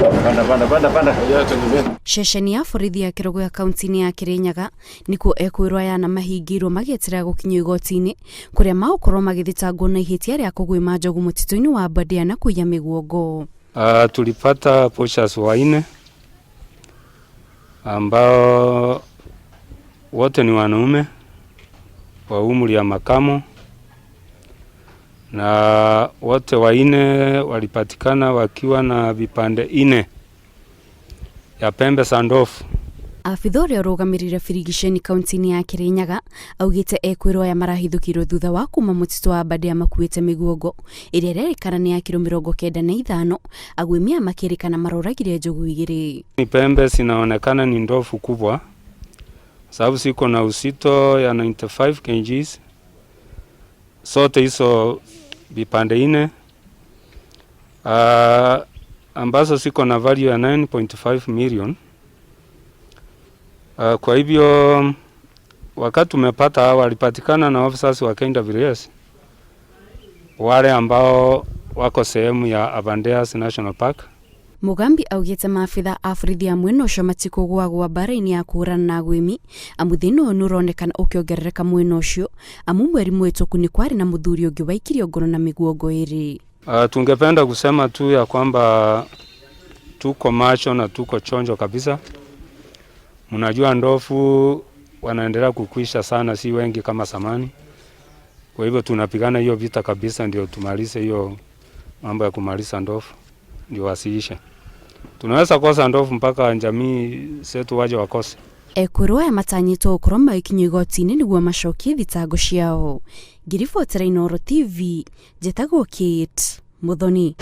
Panda, panda, panda, panda. Ceceni ya borithi ya Kĩrũgũya kaunti-inĩ ya Kĩrĩnyaga nĩkuo ekwĩrwo aya ana mahingĩirwo magĩeterera gũkinyio igoti-inĩ kũrĩa magũkorwo magĩthitangwo na ihĩtia rĩa kũgwĩma njogu mũtitũ-inĩ wa Aberdare na kũiya mĩguongo. Tulipata poachers wanne ambao wote ni wanaume wa umri ya makamo na wote wanne walipatikana wakiwa na vipande ine ya pembe za ndovu. Abitha ũrĩa ũrũgamĩrĩire birigiceni kaunti-inĩ ya Kĩrĩnyaga augĩte ekwĩrwo aya marahithũkĩirwo thutha wa kuma mũtitũ wa Aberdare makuĩte mĩguongo ĩrĩa ĩrerĩkana nĩ ya kiro 95. Agwĩmi aya makĩrĩkana maroragire njogu igĩrĩ. Ni pembe zinaonekana ni ndovu kubwa sababu ziko na uzito ya 95 kgs sote hizo vipande ine ambazo ziko na value ya 9.5 million. Kwa hivyo wakati tumepata hawa walipatikana na officers wa KWS wale ambao wako sehemu ya Aberdares National Park. Mugambi augĩte maabitha a borithi a mwena ũcio matikũgũagũa mbara-inĩ ya kũhũrana na agwĩmi amu thĩna ũyũ nĩũronekana ũkĩongerereka mwena ũcio amu mweri mũhĩtũku nĩ kwarĩ na mũthuri ũngĩ waikirio ngono na mĩguongo ĩrĩ. Tungependa kusema tu ya kwamba tuko macho na tuko chonjo kabisa. Mnajua ndovu wanaendelea kukwisha sana, si wengi kama zamani. Kwa hivyo tunapigana hiyo vita kabisa ndio tumalize hiyo mambo ya kumaliza ndovu ndio wasiishe. Tunaweza kosa ndovu mpaka jamii zetu waje wakose. Ekwĩrwo aya matanyĩtwo gũkorwo magĩkinyio igoti-inĩ nĩguo macokie thitango ciao. Ngĩribotera Inooro TV, njĩtagwo Kate Muthoni.